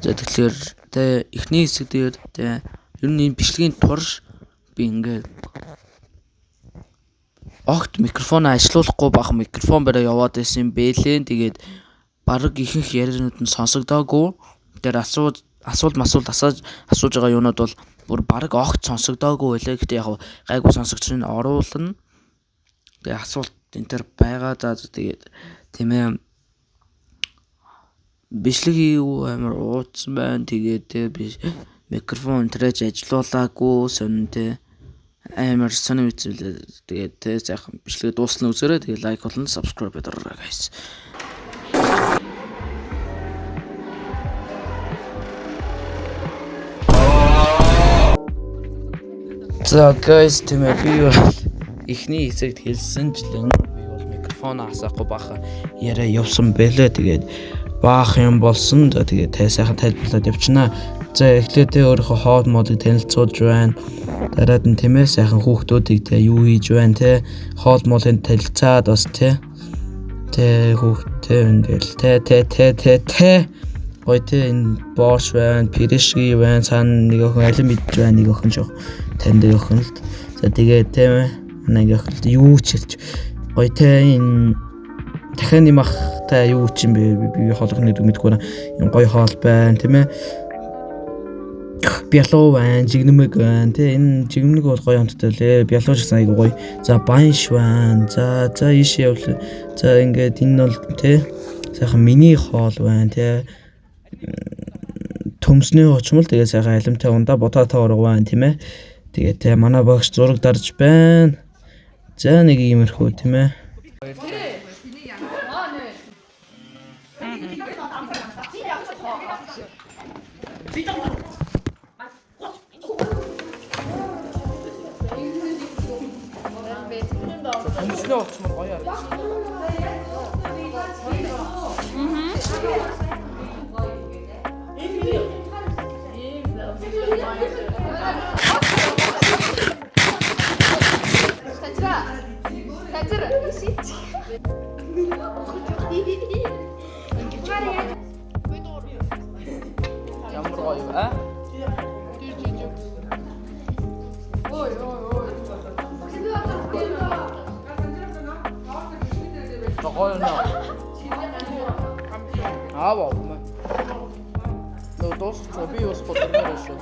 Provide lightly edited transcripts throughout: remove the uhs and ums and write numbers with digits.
За тэгэхээр тэ эхний хэсэг дээр тэ ер нь энэ бичлэгийн турш би ингээд огт микрофон ажилуулахгүй бахан микрофон бариа яваад байсан юм бэлээ. Тэгээд бараг ихэнх ярианууд нь сонсогдоогүй. Тэр асуулт масуулт асааж асууж байгаа юунууд бол бүр бараг огт сонсогдоогүй байлаа. Гэхдээ яг гайгүй сонсогдсон нь оруулна. Тэгээ асуулт энэ төр байгаа. За тэгээд тийм ээ бичлэг хийгээгүй амар уудсан байна. Тэгээд тэ би микрофон тэрэж ажилуулаагүй сонин тэ амар сонин үзүүлээ. Тэгээд тэ сайхан бичлэгээ дуусна үзээрэй. Тэгээд лайк болон subscribe дараарай guys. За guys тийм ээ би бол эхний хэсэгт хэлсэнчлэн би бол микрофон асаахгүй бахан яриа явсан бэлээ. Тэгээд баах юм болсон. За тэгээд та сайхан тайлбарлаад явчихнаа. За эхлээд тэ өөрийнхөө хоол моолыг танилцуулж байна. Дараад нь тийм ээ сайхан хүүхдүүдийг тэ юу хийж байна тэ хоол моолыг танилцаад бас тэ тэ хүүхдтэй ингээл тэ тэ тэ тэ тэ гоё тэ энэ борш байна, пирешки байна, цаана нэг охин алим идэж байна, нэг охин жоох таньдаг охин л. За тэгээд тийм ээ манай нэг охин л юу ч хэлж гоё тэ энэ дахиад юм ахтай юу ч юм бэ би хоолойх нэг мэдгүй байна. Юм гоё хоол байна тийм ээ. Бялуу байна, жигнэмэг байна тий энэ жигнэмэг бол гоё амттай лээ. Бялуу ч гэсэн айгүй гоё. За банш байна. За за ийш явлаа. За ингээд энэ бол тий сайхан миний хоол байна тий. Төмсний хучмал тэгээ сайхан алимтай ундаа будаа тоорог байна тийм ээ. Тэгээ тий манай багш зураг дарж байна. За нэг иймэрхүү тийм ээ. Төмсний хучмал гоё харагдаж. Сажира. Сажира. Ямар гоё вэ? А? Гоё нэ. Аава. Нөө дуусчих би юу бодмоор шүү.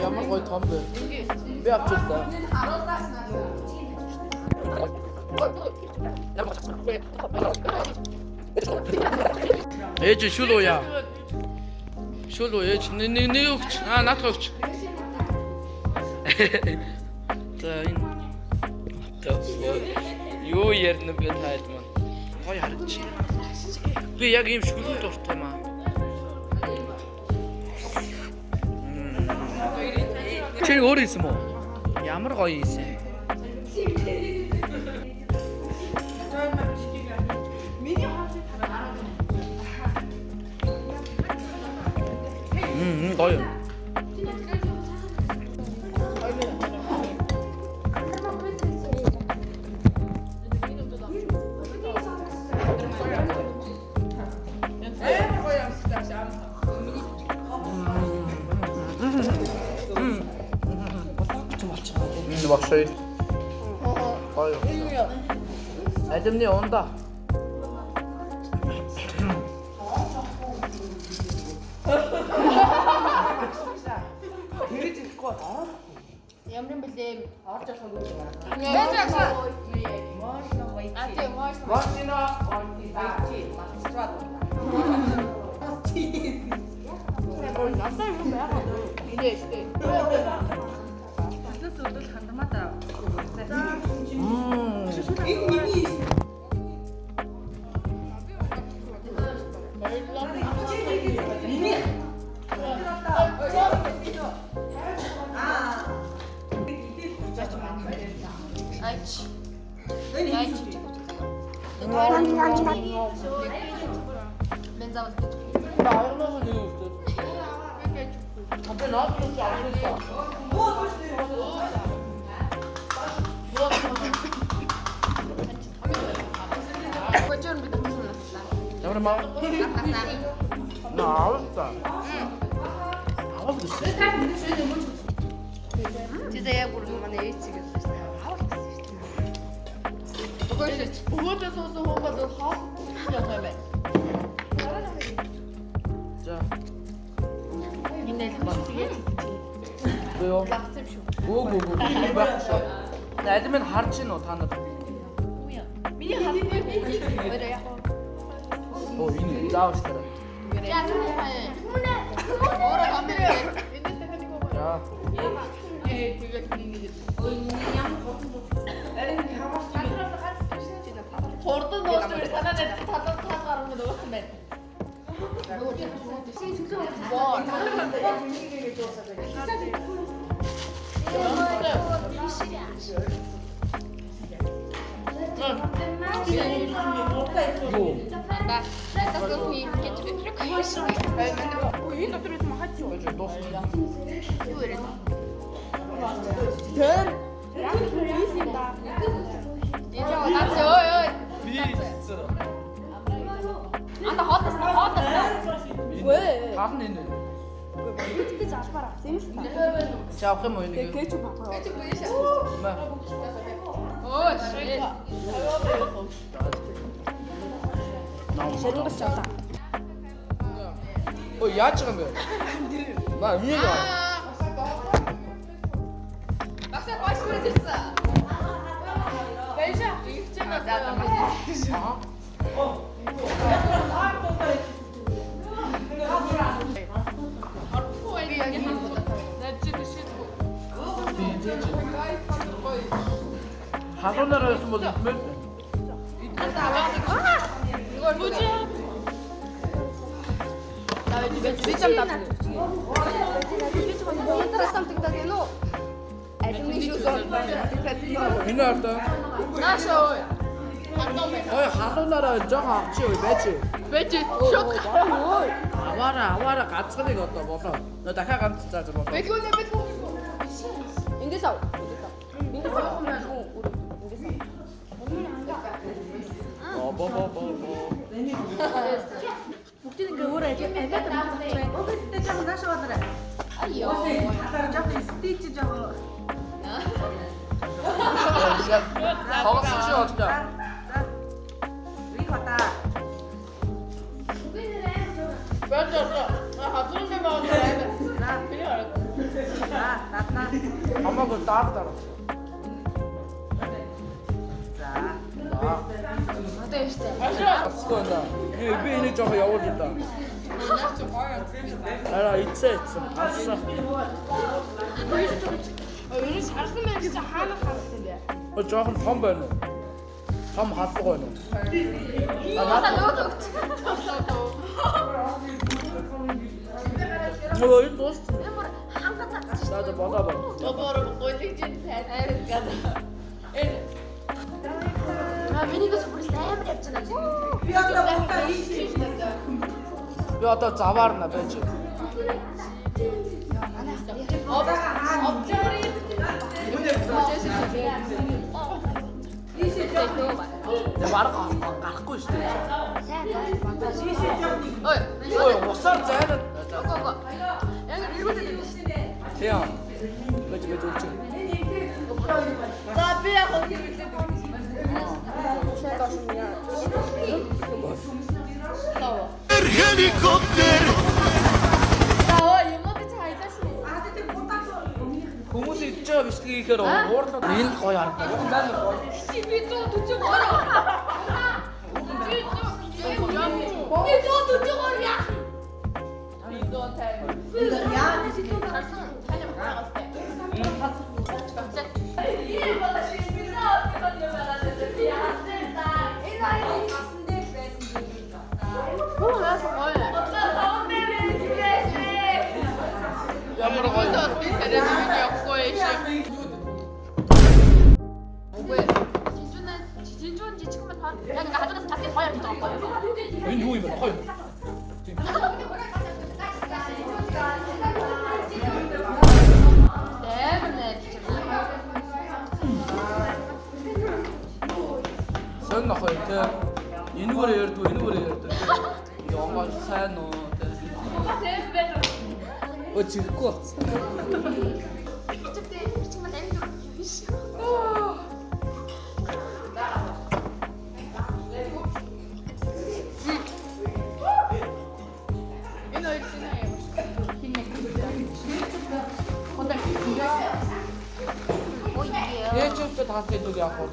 Ямар гоё том бэ. Би авчихлаа. Ээж шүл уяа. Шүл уу ээж нэг нэг нэг өгч. Аа наадах өгч. За энэ юу ярина бэ таад маань. Гоё харагдаж байна. Би яг ийм шүлэн дуртай юм аа. Чи өөр ийсэн мө? Ямар гоё ийсэн. Гоё. Энэ багш. Гоё. Алимны ундаа. Ямар юм бэлээ? Орж болохгүй юм байна. А тийм моош. Айч. Айч. Мен заавал Аягнаас нэг өгдөг. Би наад чи авчихсан. Гожор бид гэсэн. Ямар маа? Хасаа. Наа авал та. Авал гэсэн. Чи заяа бүр манай ээж чиг гэсэн шин. Авал гэсэн шин. Өгөөш. Өгөөдөө суусан хүн бол хоол явах юм байна. За. Энэ л бас Үгүй юу? лавц юм шүү. Гүү гүү гүү би байхгүй шүү. Аль минь харж гин үү та нар? Миний халахгүй өөрөө яг. Оо энэ заавал дараа. За түнэ хаяа. Өөрөө камер. Эндээс дахиад нэг юм. За. Ээ тэгэл нэг нэг. Хурдан дуусч санаа найз талаа тал гарах нь ууссан байна. Юу? Да. Тасаа хий гэж би. Өө энэ дотор байсан махаж юу? Хөөж дуусна. Юу яриад. Тэр. Энэ жоо наац ой ой. Би ийцэн. Анда хоотос хоотос. Үгүй. Тал нь энэ. Тэгтээ залбаар авсан юм л та. Чи авах юм уу энийг? Кетчуп авах. Мэ. Өө шээ. Шарингас авлаа. Ой яаж байгаа юм бэ? Маа миний яа. Багсаа гош хүрэж ирсэн. Баяжаа. Их ч юм аа. Би яг юм бодоо. Халуунаар байсан бол идмээр. Би чам даа. Янзаараа самтагдаад байна уу? Алюминий шүүс байна. Энэ ардаа. Наашаа ой. Ой халуунаараа жоохон авчи ой байж. Бэж шууд. Аваараа аваараа ганцхныг одоо болоо. Нөө дахиад ганц заа заа болоо. Бэлгүүнэ бэлгүүн. Эндээс ав. Эндээс ав. Эндээс ав. Эндээс ав. Бо бо бо бо. Бүгдийг ингээ өөр авиад авах байна. Өгөөдтэй жоохон нааш болоорой. Айё. Талаар жоохон стил чи жоохон. Тоглосон чи болтой. За. Их удаа. Баяжаа. Хазрын бэ байгаа амар. За. Миний хараад. За, нааднаа. Хамаагүй даар даар. За. Одоо юм штэ. Асгүй да. Би энийг жоохон явуул л да. Араа ицээ ицсэн. Алсан. Ер нь шарсан байх чинь хаана харсан бэ? Өө жоохон том байна уу? Том халбаг байна уу? А Надад наад нөгөө төгч. нөгөө энэ дууссан. Энэ бүр хангаж цацчих. За за болоо болоо. Бобор гуйлэгч сайн айрд гад. Аа миний гээс бүр амар явж байна. Би одоо будаа ийш ийш. Би одоо заваарна байж. Ийшээ жоохон. Тэгээ бараг гарахгүй шүү дээ. Ийшээ жоохон. Ой. Ой усаар зайраад. Го го. Яг эргүүлээд байна шүү дээ. Тийм. Байж байж өгч. За би яг хөө хэрэглээд Helikopter! За ой юмнууд чи хайлаа шүү. Аа тэр будаа өмнөх нь. Хүмүүс идэж байгаа бичлэг хийхээр уурлаад энэ л гоё харагдав. Зайн гоё. Чи би 143. Би 143 яа. Би 150. Яа. Харсан тань байгаа сте. Асан дээр байсан зүйл л байна. Хүү яасан гоё. Ямар гоё. Би тариад нэг явахгүй шээ. Үгүй. Жинжүүнээ жинжүүн жижигхэн болохоор яг ингээ хажуудаас цасыг хоёр гэж байгаа байхгүй юу? Энэ юу юм бэ? Гоё. Амар найдаж байна. Сонь нохой те. Энэгээр ярьдгүй, энэгээр ярьдаг. Ингээ онгоол сайн уу те. Өө чихгүй болсон. Кетчуптэй бичих бол амин юм биш. Энэ хоёр чинь ямар хин нэг. Хондоо. Кетчуптэй тас идвэл яах вэ?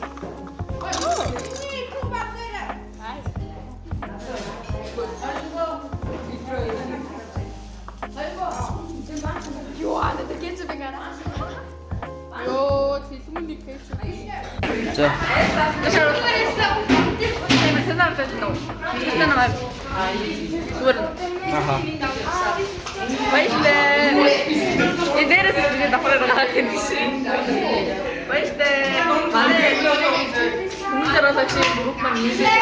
Юу аа тэр кетчуп ингэ. Йоо, цэлмэн нэг кетчуп. За. Аха. Баярлалаа. Энэ дээрээс би давхраар гараад ирнэ шин. Баярлалаа. Манай хүмүүстээр болоо чи групп маань нийлээ.